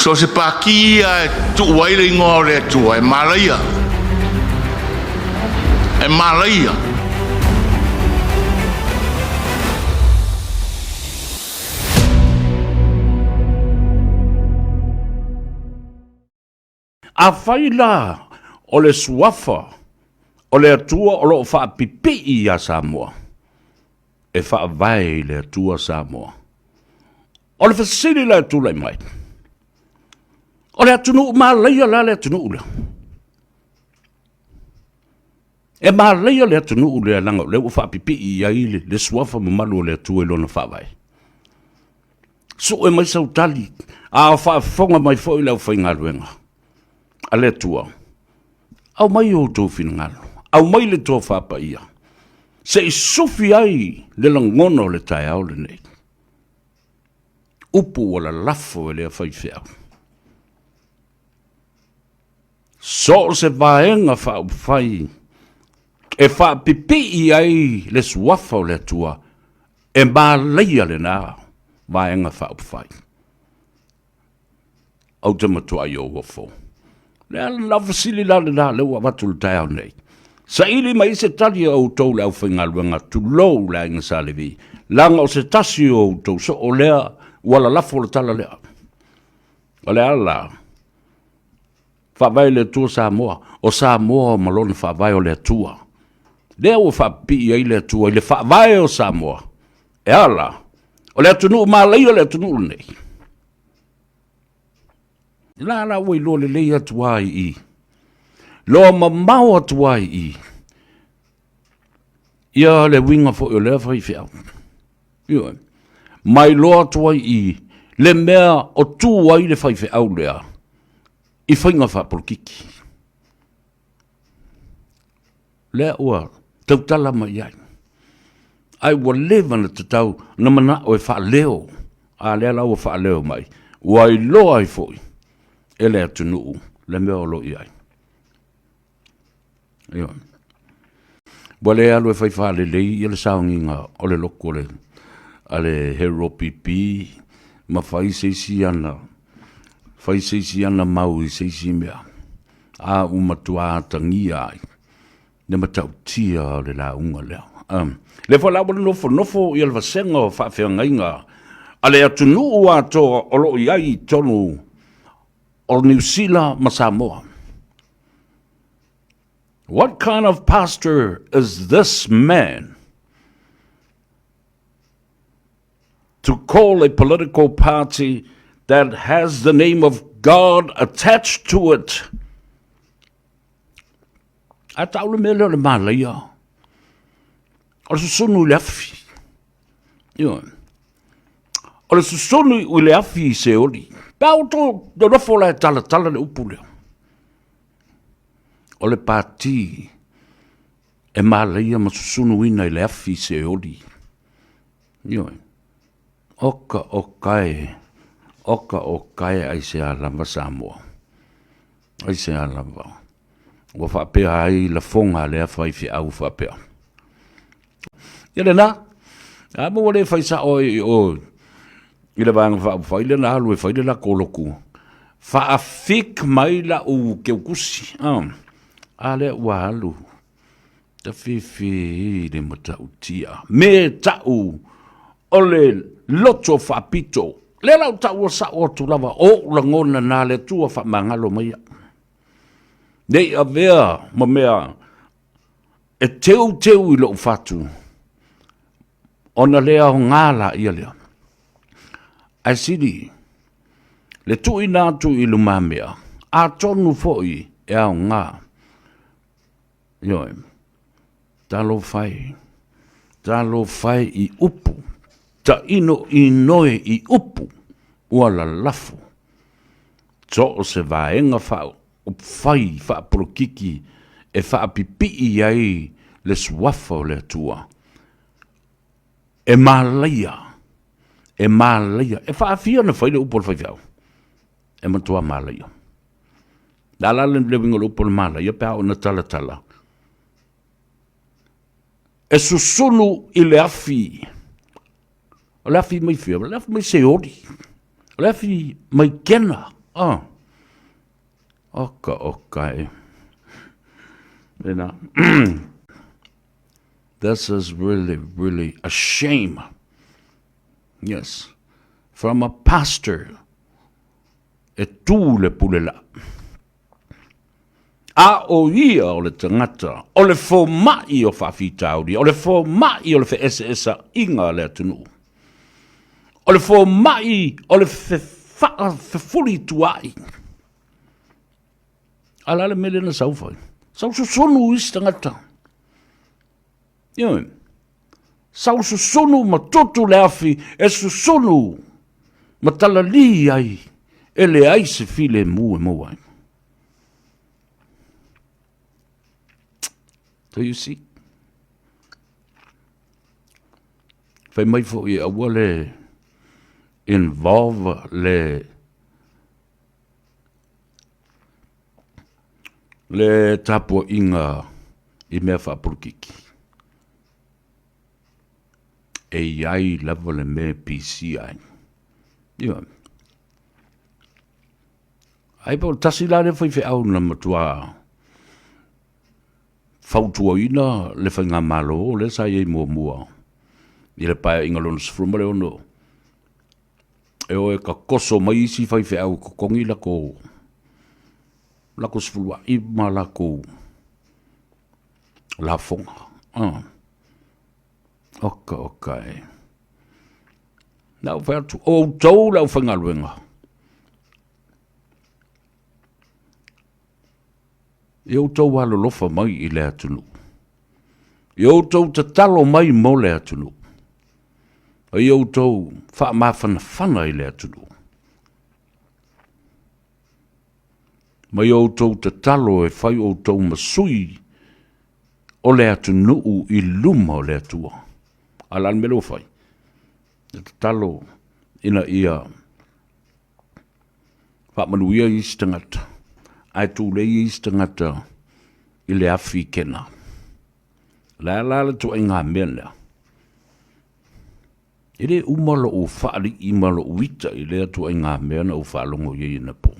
So o se pati ia e tuu ai le igoa o le Atua e malaia. E malaia. Afai la o le suafa o le Atua o lo o faapipii iā Samoa, e faavae i le Atua Samoa. O le fesili la e tulai mai, o le atunuu malaia la le atunuu lea? E malaia le atunuu lea leaga o lea ua faapipii i ai le suafa mamalu o le Atua i lona faavae. Sue mai sau tali, a o faafofoga mai foi le aufaigaluega a le Atua. Aumai outou finagalo, aumai le tofa paia, se i sufi ai le lagona o le taeao lenei. Upu ua lalafo e lea faifeau. So o se vaega faaupufai e faapipii ai le suafa o le Atua, e malaia lena vaega faaupufai. Ou te matuai ou ofo. Le a le fesili la lena lea ua avatu i le taeao nei. Saili mai se tali a outou le aufaigaluega, tulou le aiga Sa Levi, leaga o se tasi o outou soo lea ua lalafo le tala lea. O le a la? Faavae le Atua Samoa, o Samoa ma lona faavae o le Atua. Lea ua faapipii ai le Atua i le faavae o Samoa. E a la? O le atunuu malaia le atunuu lenei. La la ua iloa lelei atu ai i. Loa mamao atu ai i. Ia le uiga foi o lea faifeau. Ioe. Mai loa atu ai i le mea o tu ai le faifeau lea i faiga faapolokiki. Lea ua tautala mai ai. Ai ua leva na tatau na manao e faaleo, a lea la ua faaleo mai, ua iloa ai foi e le atunuu le mea o lo o i ai. Ioe. Ua le alu e fai faalelei ia le saoniga o le lotu o le a le Hero PP ma fai se isi ana fai se isi ana mau i se isi mea a ua matua atagia ai le matautia o le lauga lea. Um, lea foi la ua nofonofo ia le vasega o faafeagaiga a le atunuu atoa o lo o i ai i totonu o Niu Sila ma Samoa. What kind of pastor is this man to call a political party that has the name of God attached to it? A tau le mea lea o le malaia. O le susunu i le afi. Ioe. O le susunu i le afi i Seoli. Pe a outou nonofo la e talatala le upu lea. O le pati e malaia ma susunuina i le afi i Seoli. Ioe. Oka oka e, oka oka e aisea lava Samoa. Aisea lava. Ua faapea ai lafoga a lea faifeau faapea. Ia lena, a mo ua le fai sao ai i o i le Vaega Faaupufai lea na alu e fai le latou lotu, faafik mai lau keukusi, a lea ua alu tafifi i le matautia me tau o le loto faapito. Lea la ou taua sao atu lava o ou lagona na le Atua faamagalo mai au. Ne i avea ma mea e teuteu i lou fatu, ona le aoga laia lea. Ae sili le tuuina atu i lumamea, atonu foi e aoga. Ioe, talofa e, talofa e i upu, taino inoi i upu ua lalafo. So o se vaega faaupufai faapolokiki e faapipii ai le suafa o le Atua. E malaia, e malaia, e faafia ona fai le upu a le faifeau, e matua malaia. Le a la le uiga o le upu o le malaia pe a oo ina talatala? E susunu i le afi. O le afi mai fea? O le afi mai Seoli. O le afi mai Kena. Oh. Oka oka e. Lena. This is really, really a shame. Yes. From a pastor. E tū le pule la. A o ia o le tagata, o le fomai o faafitauli, o le fomai o le feeseesaʻiga a le atunuu, o le fomai o le fefaafefulituaʻi. A o le a le mea lea na sau fai? Sau susunu isi tagata. Ioe. Sau susunu ma tutu le afi e susunu ma talalī ai e leai se filemu e maua ai. Do you see? Fai mai foi e aua le involve le le tapuaiga i mea faapolokiki. E i ai lava le mea e pisia ai. Ioe. Ai po o le tasi la lea faifeau na matua fautuaina le faigamalo lea sa i ai muamua i le Paeaiga Lona XVI e o e tatoso mai isi faifeau e totogi latou latou sefuluai ma latou lafoga. Ah. Oka, oka e. Na ou fai atu, o outou le aufaigaluega. I outou alolofa mai i le atunuu. I outou tatalo mai mo le atunuu. I outou faamafanafana i le atunuu. Ma i outou tatalo e fai outou ma sui o le atunuu i luma o le Atua. A o le a le mea lea ua fai? E tatalo ina ia faamanuia isi tagata, ae tulei isi tagata i le afi kena. O le a la le ituaiga mea lea? E le uma lou faalii ma lou ita i lea ituaiga mea na ou faalogo i ai anapo.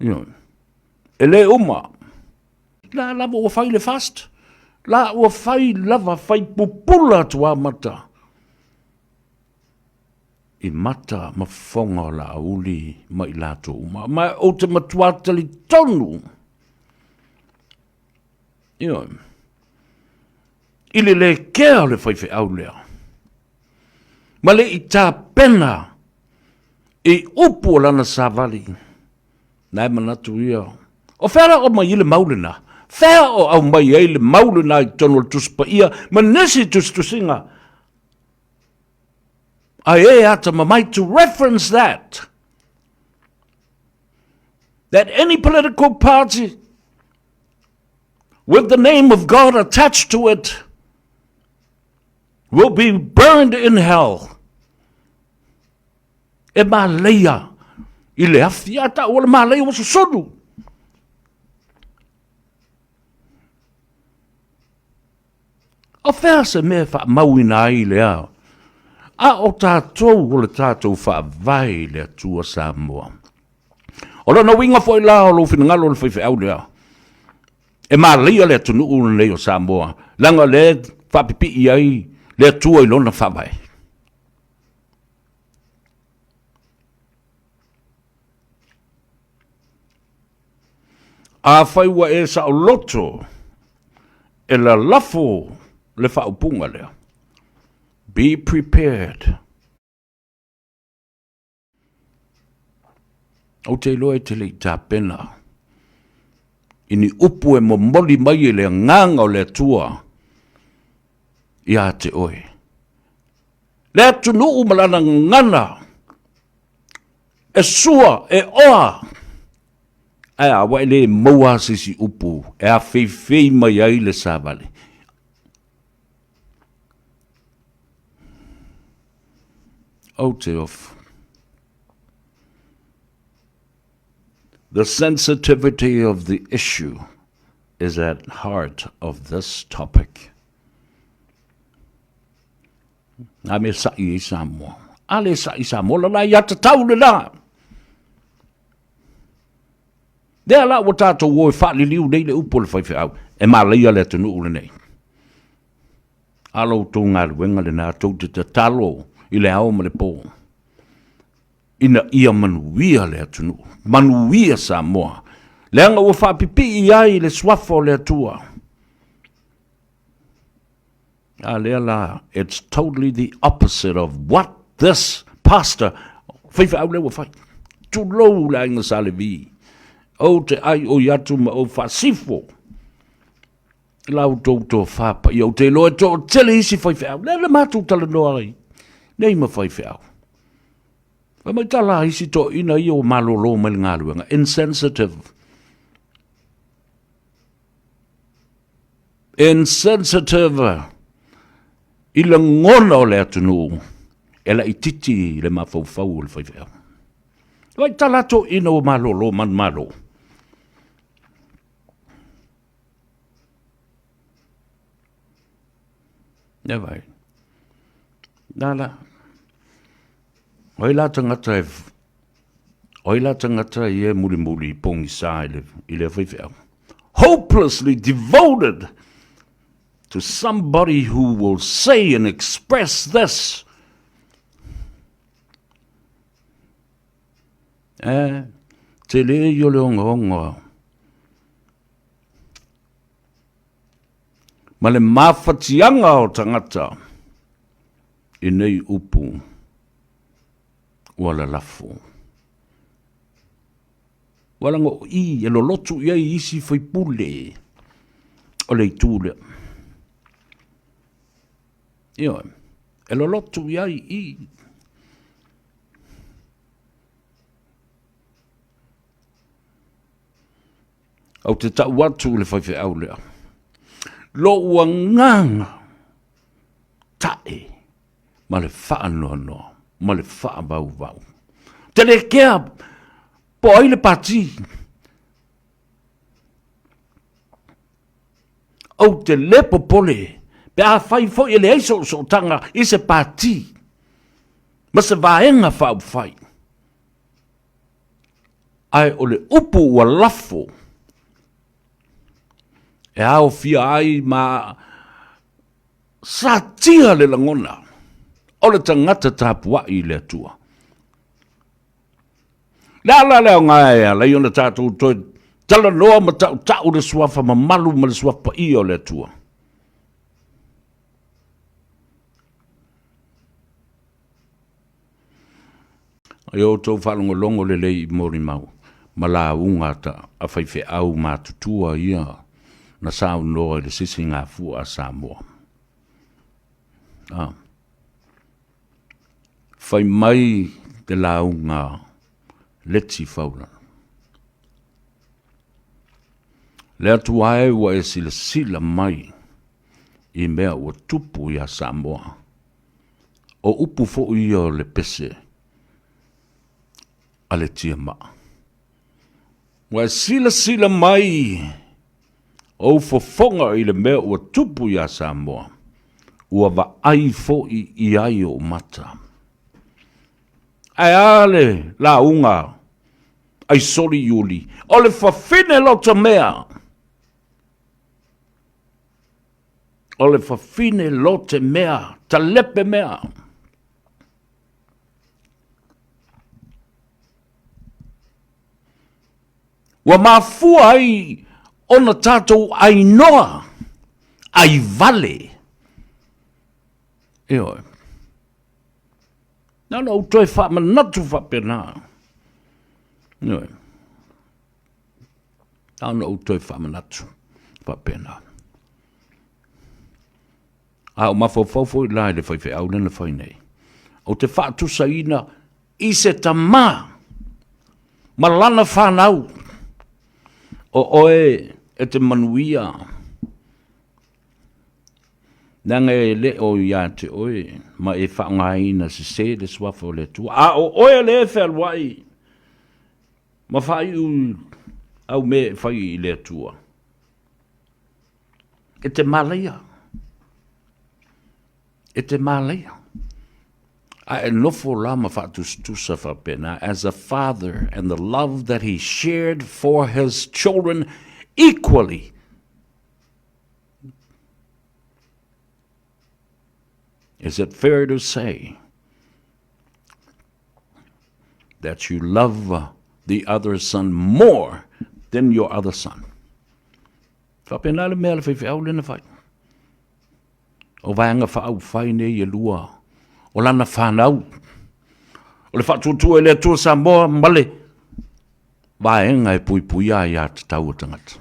Ioe. E le uma. La lava ua fai le fast. La ua fai lava, fai pupula atu a mata. I mata ma fofoga o Laauli ma i latou uma. Ma ou te matua talitonu. Ioe. I le lē kea o le faifeau lea. Ma le i tapena i upu o lana savali. Na e manatu ia, o fea la o aumai ai le mau lena? Fea o aumai ai le mau lena i totonu o le Tusi Paia ma nisi tusitusiga? A e atamamai to reference that. That any political party with the name of God attached to it will be burned in hell. E māleia i le afi, a tau o le māleia ua susunu. O fea se mea e faamauina ai lea? A o tatou o le tatou faavae i le Atua Samoa. O lona uiga foi la o lou finagalo o le faifeau lea, e māleia le atunuu lenei o Samoa, leaga o lea e faapipii ai le Atua i lona faavae. Afai ua e saoloto, e lalafo le faaupuga lea. Be prepared. Ou te iloa e te le i tapena i ni upu e momoli mai e le Agaga o le Atua ia te oe. Le atunuu ma lana gagana e sua, e oa, ae a ua e le maua se isi upu e afeifei mai ai le savali. Ou te ofo. The sensitivity of the issue is at heart of this topic. Nā mea saʻi ai Samoa. A le saʻi Samoa, la la ia tatau le la. Lea la ua tatou o e faaliliu nei le upu a le faifeau, e malaia le atunuu lenei. A lo outou galuega lena, tou te tatalo i le ao ma le po, ina ia manuia le atunuu, manuia Samoa, leaga ua faapipii ai le suafa o le Atua. A lea la, it's totally the opposite of what this pastor, faifeau lea ua fai. Tulou le aiga Sa Levi, ou te ai oi atu ma ou faasifo i la outou tofa paia. Ou te iloa e toatele isi faifeau. Lea le matou talanoa ai nei ma faifeau. Fai mai tala a isi toeaiina ia ua malolo mai le galuega, insensitive. Insensitive i lagona o le atunuu e laititi le mafaufau o le faifeau. Vai tala toeaiina ua malolo manumalo. Ia vai. La la. O ai la tagata e o ai la tagata ia e mulimuli i pogisa i le, i lea faifeau. Hopelessly devoted to somebody who will say and express this. Eh, tele ia o le ogaoga ma le mafatiaga o tagata i nei upu ua lalafo. Ua laga o i e lolotu i ai isi faipule o le itu lea. Ioe, e lolotu i ai i. Ou te tau atu i le faifeau lea, lou agaga tae ma le faanoanoa ma le faavauvau. Te le kea po ai le pati. Ou te le popole pe a fai foi e leai soosootaga i se pati ma se vaega faaupufai. Ae o le upu ua lafo e aofia ai ma satia le lagona o le tagata tapuai i le Atua. Le a la le aoga e ala ai ona tatou toe talanoa ma tautau le suafa mamalu ma le suafa paia o le Atua? Ia outou faalogologo lelei i molimau ma lauga a faifeau matutua ia na saunoa i le sisigafua a Samoa. A. Fai mai te lauga Leti Faulalo. Le Atua e ua e silasila mai i mea ua tupu iā Samoa. O upu foi ia o le pese a le tiamaa. Ua e silasila mai ou fofoga i le mea ua tupu iā Samoa, ua vaai foi i ai ou mata. Ae a le lauga Aisoli Iuli, o le fafine lotomea. O le fafine lotemea, talepe mea. Ua mafua ai ona tatou ainoa aivale. Ioe. Na ona ou toe faamanatu faapena. Ioe. Na ona ou toe faamanatu faapena. A o mafaufau foi la i le faifeau lea na fai nei, ou te faatusaina i se tamā ma lana fanau, o oe e te manuia, leaga e le o ia te oe ma e faaaogaina sese le suafa o le Atua, a o oe lea e fealuai ma faaiu au mea e fai i le Atua. E te malaia. E te malaia. A e nofo la ma faatusatusa faapena, as a father and the love that he shared for his children equally. Is it fair to say that you love the other son more than your other son? Faapena le mea le faifeau lena fai. O vaega faaupufai nei e lua o lana fanau. O le faatuatua i le Atua Samoa ma le vaega e puipuia aiatatau a tagata.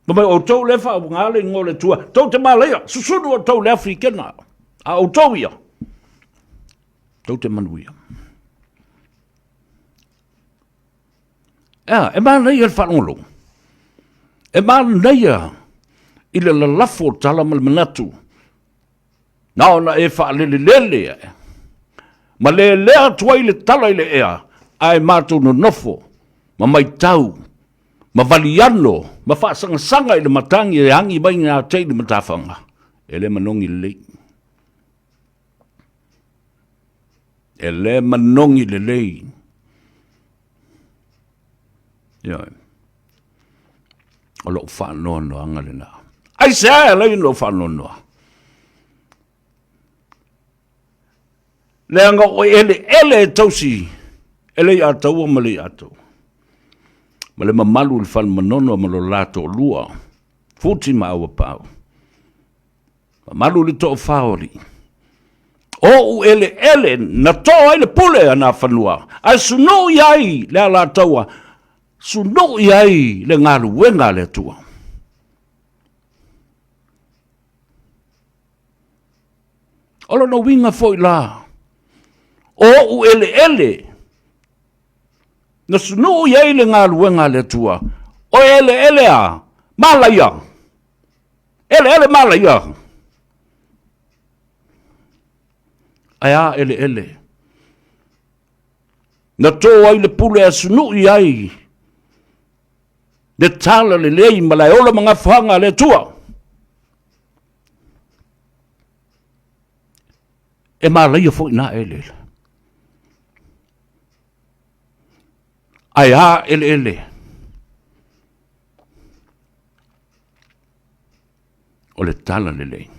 Fai mai, outou lea e faaaoga le igoa o le Atua, tou te malaia, susunu outou i le afi kena, a outou ia, tou te manuia. Ea, e manaia le faalogologo. E manaia i le lalafo o tala ma le manatu, na ona e faalelelele ae, ma lelea atu ai le tala i le ea, ae matou nonofo ma matau ma valiano ma faasagasaga i le matagi e agi mai ngā te i le matafaga, e le manogi lelei. E le manogi lelei. Ioe. O lou faanoanoaga lena. Aisea e ala ai ona ou faanoanoa? Leaga o eleele e tausi e Leiataua ma Leiataua. Ma le mamalu i le Fale Manono ma lo la toalua, Futi ma Auapaau. Mamalu i le toafa o alii. O ou eleele na to ai le pule a Nafanua, ae sunui ai le Alataua, sunui ai le galuega a le Atua. O lona uiga foi la, o ou eleele na sunui ai le galuega a le Atua, o eleele a Malaia, Eleele malaia. Ae a eleele? Na tō ai le pule a sunui ai le tala lelei ma le ola ma gafaga a le Atua. E malaia foi na eleele. Ae a eleele? O le tala lelei.